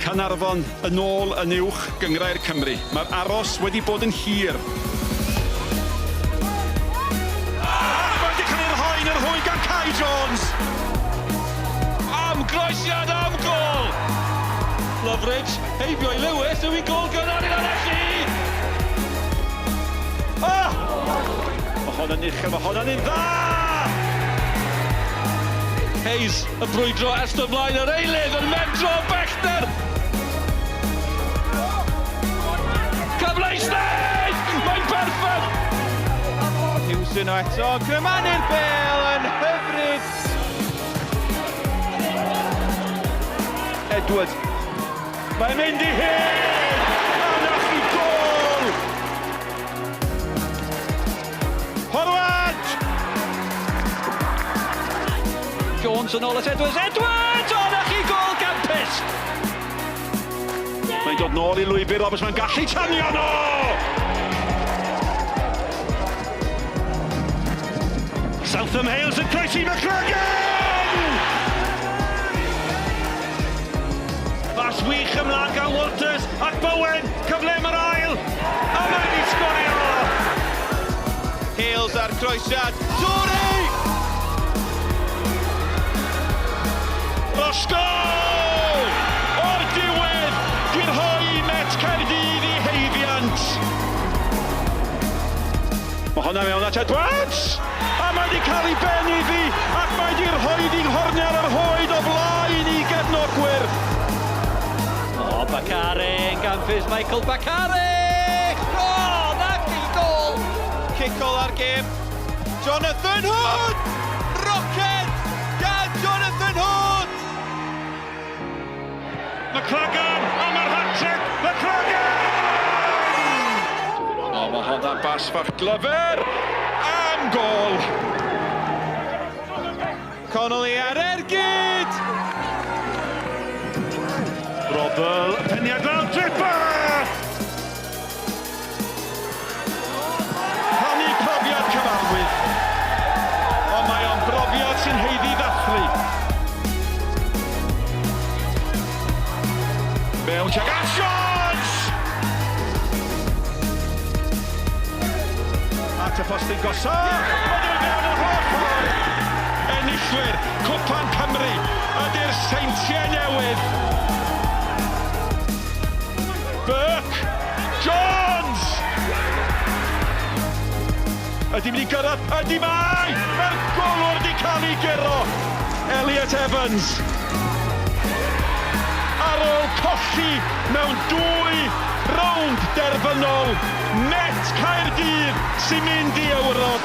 Caernarfon yn ôl yn uwch gynghrair Cymru. Mae'r aros wedi bod yn hir. Ac mae wedi cael ei rhoi yn yr hwy gan Kai Jones. Am groesiad am gôl! Loveridge, heibio i Lewis, yw'n gôl gynnar i'r Llanelli! Ah! Mae hon yn uchel, mae hon yn un dda! Hayes yn brwydro ers ymlaen yr eilydd yn mentro bellter! Cyfle i Snaith! Mae'n berffaith! Hughes yno eto, crymanu'r bêl yn hyfryd. Edwards. Mae'n mynd i hyn! A 'na chi gôl! Forward! Jones yn ôl at Edwards. Edwards! O, 'na chi gôl gampus! Mae'n dod nôl i lwybr Roberts, mae'n gallu tanio nhw! Southam Hales yn croesi McCracken! Bas wych ymlaen gan Walters ac Bowen, cyfle am yr ail, a mae wedi sgorio! Hales ar croesiad, Toure! Roscoe! O'r diwedd, di rhoi Met Caerdydd i heifiant. Mae hwnna mewn at Edwards! A mae wedi cael ei ben iddi, ac mae wedi rhoi iddi nghornel yr hoed o flaen i gefnogwyr. O, Bakare yn gampus, Michael Bakare! O, 'na chi gôl! Cic ola'r gêm. Jonathan Hood! Rocket gan Jonathan Hood! McLagan am yr hat-trick! McLagan! O, mae hwnna'n bas fach glyfar am gôl! Connolly ar ergyd! Robel, peniad lawr, Draper! Rhannu profiad cyfarwydd. Ond mae o'n brofiad sy'n haeddu ddathlu. Mewn tuag at Jones! At y postyn gosa! Mae'n dod mewn yr holl ffordd! Enillwyr Cwpan Cymru ydy'r Seintiau Newydd. Burke! Jones! Ydy mynd i gyrraedd? Ydy mae! Mae'r golwr wedi cael ei guro! Elliot Evans. Ar ôl colli mewn dwy rownd derfynol, Met Caerdydd sy'n mynd i Ewrop.